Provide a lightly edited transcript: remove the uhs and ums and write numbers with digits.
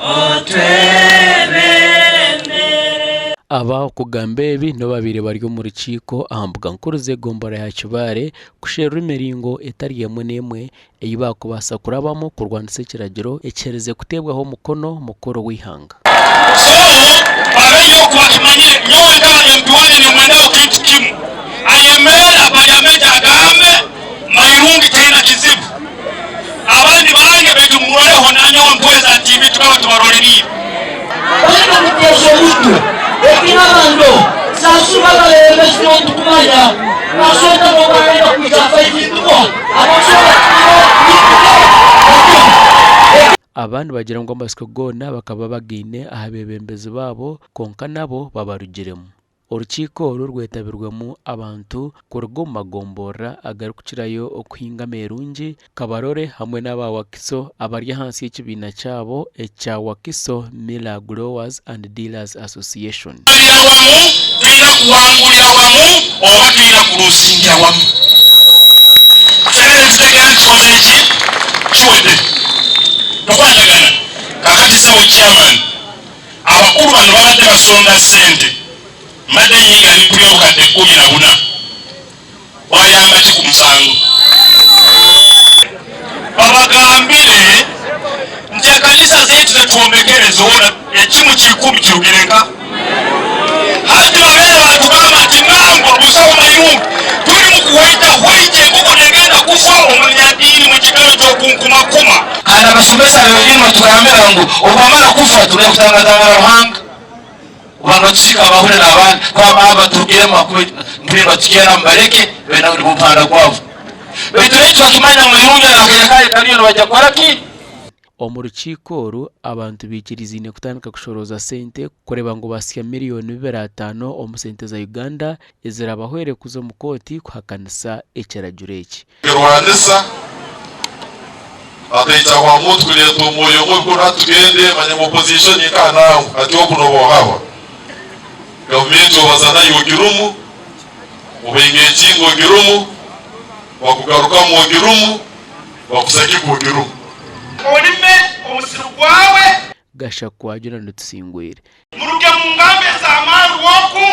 Otwebembere. Aba okugamba ebi n'obu babaire bari omu rukiiko aha mbuga nkuru z'egombolola ya Kibaale kusherura emiringo etari emwe n'emwe ei baakubaasa kurabamu kurwanisa ekiragiro ekiherize kuteebwaho omukono mukuru w'eihanga. So babeyo oku bakimanyire nyowe nka MP wange nimwendaho kintu kimu ayemerere aha parliament agambe Mairungi taina kizibu abandi bange baitu muroreho nanyowe mpweza TV tukaba tubaroreriire. Baina kuteeza omutwe ekina abando sasura abarebembezi n'otukumanya nasonda nobarenda kwija faizindibwa abasobola Aba nibagira ngu amatsiko goona bakaba bagaine aha beebembezi baabo kwonka nabo babarugiremu. Orukiiko oru rwetabirwemu abantu kuruga omu magomborora agarikukirayo okuhinga Amerungi, Kabarole hamwe n'aba Wakiso abari ahansi y'ekibiina kyabo ekya Wakiso Miller Growers and Dealers Association. Kurwanira wamu, twina kuwangurira wamu oba twina kuruzingira wamu. Twena nitutegeera nti tukozire ki? Kiwedde. Tukwatagana. Kakati ssebo chairman. Abakulu bano babadde basonda ssente mbadde nyiiga ndi kulya obukadde 14 bwayamba ki ku musango? Babagambire nti ekanisa zaitu zetwombekere zoona ekimu kikumi kirugire nka hati babeere batugamba nti nangwa busaho mayirungi turi mukuhwaita hwaita enkoko negenda kufa omunyadiini mukikaro kyokunkumakuma. Kandi abasomesa b'ediini batugambira ngu obu bamara kufa tugenda kutangatangana Ruhanga. Obu nibatusiika abahurire n'abandi ku aba baturugiremu ahakuba nibatukyena mubareke benda ngu nigwo muhanda gwabo. Baitu naitwe bakimanya ngu Irungi n'akaire kaye kariyo nibaija kukora ki? Omu rukiiko oru, abantu baikiriziine kutandika kushorooza sente kureeba ngu baasya miriyoni bibiri ataano omu sente za Uganda ezirabahwere kuza omu kooti kuhakanisa ekiragiro eki. Rwanisa akaija ahwamu tukureeta omwoyo mubi kunu hati tugende manya ngu opposition nkaha nangwa hati oku noba ohahwa gavumenti obaza nayo ogirumu oba engaginga ogirumu bakugarukamu ogirumu bakusagika ogirumu. Orime omusiri gwawe. Gashakwa Jonah Tusingwire. Muruge mu ngamba ez'amaarwa oku.